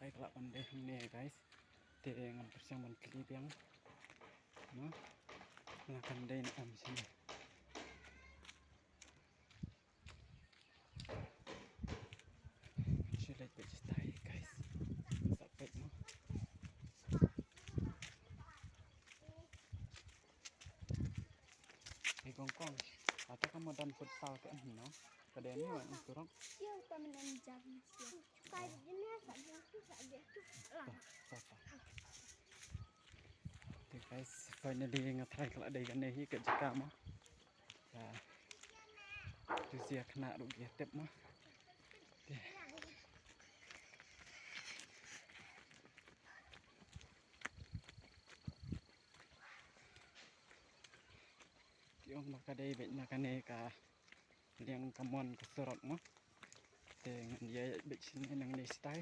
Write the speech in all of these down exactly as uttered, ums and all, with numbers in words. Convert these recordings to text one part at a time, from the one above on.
Ka lah ban dei hangne, guys. Te ngan pyrshang ban kylli biang. No? Na kan dei ne em shane. Shu leit beit shatai, guys. Sa peit mo. Ei kong kong. Ata ka madan futsal ka em hi no. Ka dei ni wan surok. Siang ka madan jam siang. Ka dei ni sa jam tu sa dia tu. Lah. Sa sa. Te guys, finally nga tharai ka la dei kane hi ka jaka mo. Ka tu sia kena ruh ki tep mo. Te. Ki ong ba ka dei beit na kane ka liang kamon ka surok mo. Te ngan ïa beit shane nangne shatai.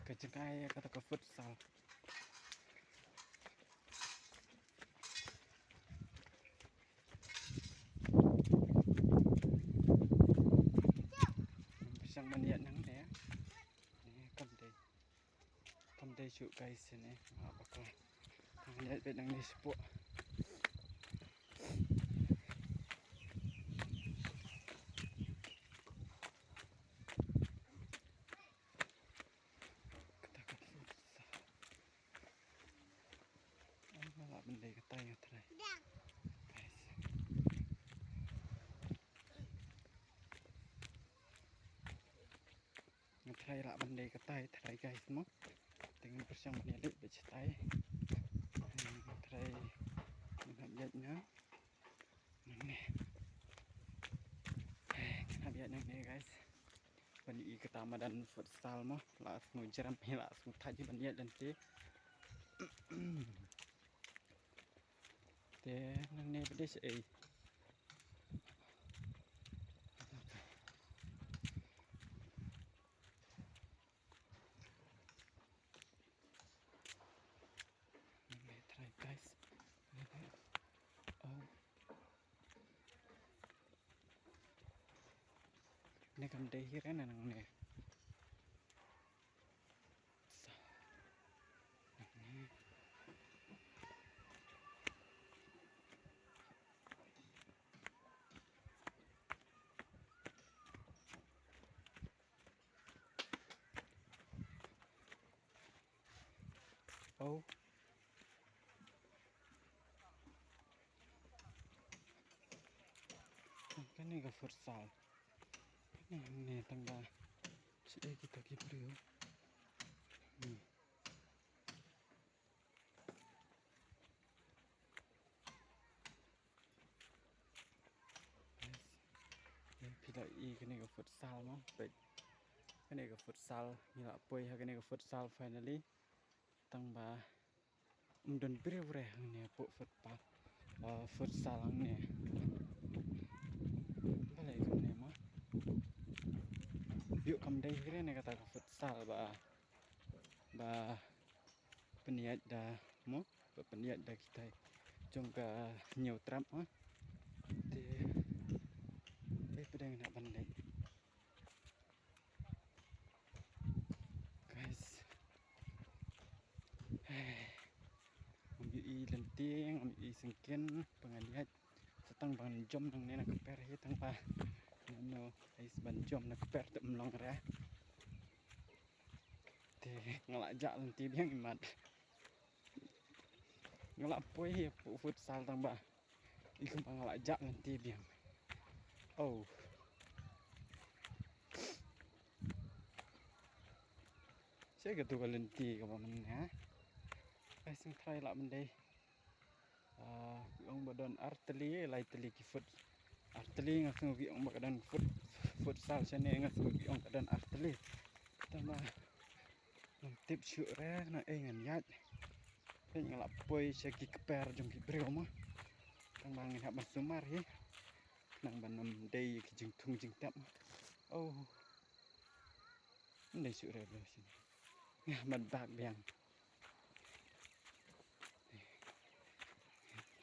Ka jngai kata ka futsal. Pyrshang ban ïaid nangne. Kam dei. Kam dei shuh guys ne. Nga ba ka. Ngan ïaid beit nangne shapoh. Kata ka futsal. Ai, nga lah ban dei katai nga tharai. Guys. Nga tharai lah ban dei katai tharai guys mo. Te ngan pyrshang ban ïaleit beit shatai. Nga tharai ngan hap ïaid na. Nangne. Ngan hap ïaid nangne guys. Ban ïohi kata madan futsal mo. La sngewjrem, la sngewthait ban ïaid lynti. Te nangne pat dei shaei. Nangne tharai guys. Oh. Ne kam dei hi re na nangne. Sa. Nangne. Oh. Kane ka futsal. Kane ne tang ba. Shi eh kita ki briew. Hmm. Yes. Phi la i kane ka futsal mo. Peit. Kane ka futsal, ngi la poi ha kane ka futsal finally. Tang ba um don briew re hangne hapoh futpa-, uh, futsal hangne. Balei kumne mo. Ïoh kam dei hi re ne kata ka futsal ba, ba pynïaid da mo, ba pynïaid da kitai jong ka hynñiew trep mo. Te, te pdeng na ban leit. Guys. Ngam ïohi lynti, ngam ïohi syngkien, ba ngan ïaid. Sa tang ban jump nangne na ka per hi tang ba. Nano, guys, ban jump na ka per te ym long re. Te nga la jah lynti biang imat. Nga la poi hi hapoh futsal tang ba. I kumba nga la jah lynti biang. Oh. Sha katu ka lynti kaba mynne ha. Ai sngewthuh lah ban dei. Ah, ki ong ba don ar tylli, lai tylli ki fut. Ar tylli nga sngew ki ong ba ka don fut, futsal shane nga sngew ki ong ka don ar tylli. Tang ba ngam tip shuh re na ei ngan ïaid. Peit nga la poi sha ki kper jong ki briew mo. Tang ba ngin hap ban sumar hi. Nang ban ym dei ki jingthung jingtep. Oh. Ym dei shuh re bro sini. Nga mat bak biang.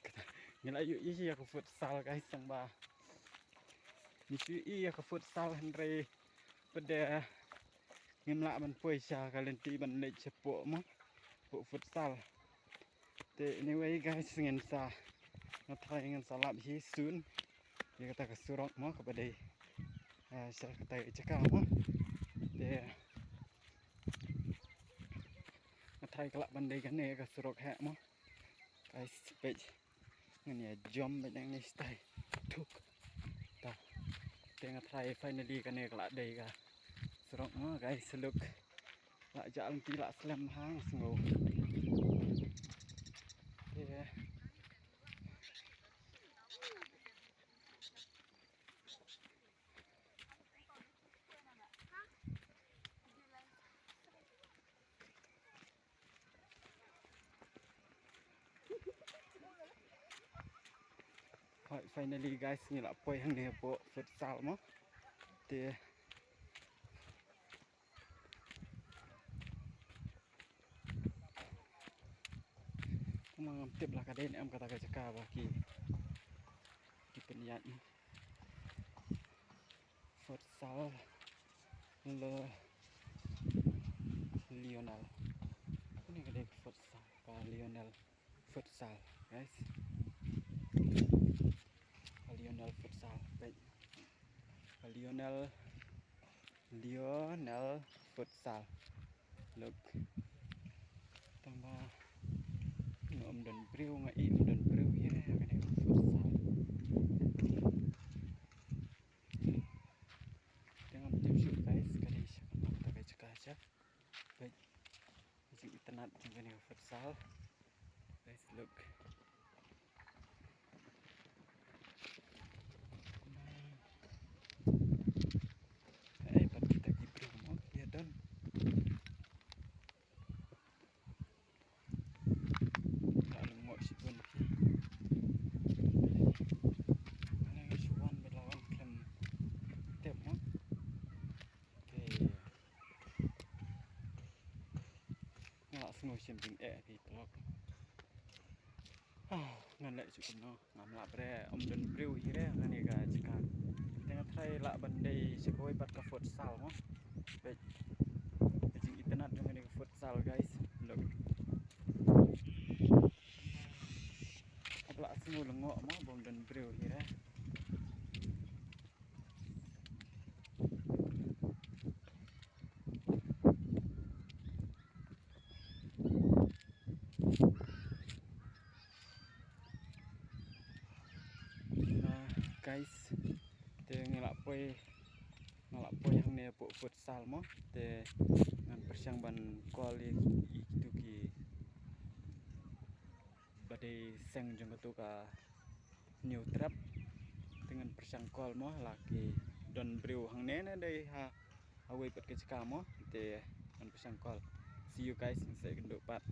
Kata, ngi la ïohi ïa ka futsal guys tang ba. Ngi shu ïohi ïa ka futsal hynrei pat de ngim lah ban poi sha ka lynti ban leit shapoh mo, poh futsal. Te anyway guys, ngin sa, nga tharai ngin sa lap hi soon ïa kata ka surok mo kaba dei, eh, sha kata ka jaka mo. Te nga tharai ka lah ban dei kane ka surok heh mo. Guys, peit. Ngan ïa jump beit nangne shatai. Thuk. Ta. Te nga tharai finally kane ka lah dei ka surok mo guys, look. Lah jah lynti lah slem ha nga sngew. Te Hooid, finally guys, ngi lah poi hangne hapoh futsal mo. Te kumno ngam tip la ka dei ne em kata ka jaka ba ki, ki pynïaid mo. Futsal le Lionel. Kane ka dei ka futsal ka Lionel futsal, guys. Ka Lionel futsal, peit. Ka Lionel, Lionel futsal. Look. Tang ba nga ym don briew, nga ïohi ym don briew ïa kane ka futsal. Te ngam tip shuh guys, ka dei sha kano kata ka jaka sha. Peit. Ka jingitynnad jong kane ka futsal. Guys, look. Hei, pat kita ki briew mo ki ïa don. Ka lyngngoh shibun ki. Ka lyngngoh shibun ba la wan khlem tip mo. Te nga la sngew shim jingeh ki paralok. Ah, ngan leh shuh kumno, ngam lah bre, ym don briew hi re, kane ka jaka. Te nga tharai lah ban dei sha kawei pat ka futsal mo. Peit. Ka jingitynnad jong kane ka futsal, guys. Look. Hap lah sngew lyngngoh mo, bym don briew hi re. Ah, guys, te nga lah poi, nga lah poi hangne hapoh futsal mo, te ngan pyrshang ban call ïa, ïa kitu ki ba dei seng jong katu ka New Trep. Te ngan pyrshang call mo, la ki don briew hangne ne dei ha, ha wei pat ka jaka mo, te ngan pyrshang call. See you guys, ngin sa ïakynduh pat.